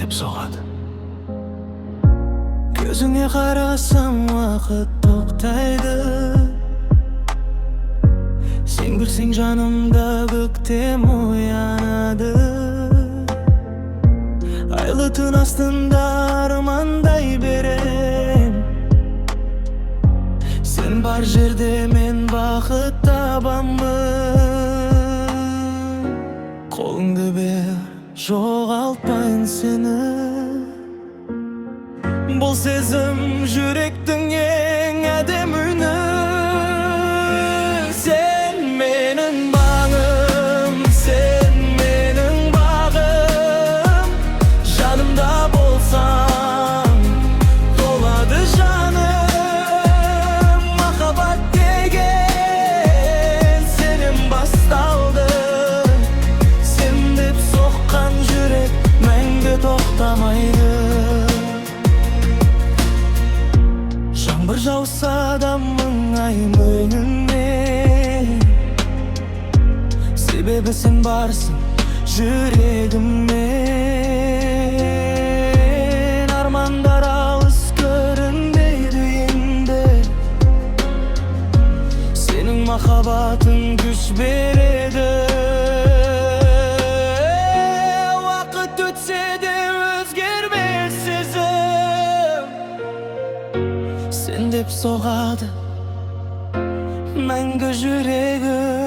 Сен деп соғады. Көзіңе қарасам, уақыт тоқтайды. Сен күлсең, жанымда көктем оянады. Айлы түн астында армандай берем. Сен бар жерде мен бақыт табамын. Қолыңды бер, жоғалтпайын сені. Бұл сезім жүректің ең әдемі үні. Сен менің бағым, сен менің бағым. Жанымда болсаң, толады жаным. Махаббат деген сенен басталды. Сен деп соққан жүрек мәңгі тоқтамайды. Жаңбыр жауса да, мұңаймын мен, себебі сен барсың жүрегіммен. Армандар алыс көрінбейді енді. Сенің махаббатың күш береді. Уақыт өтсе де, өзгермес сезім. Сен деп соғады мәңгі жүрегім.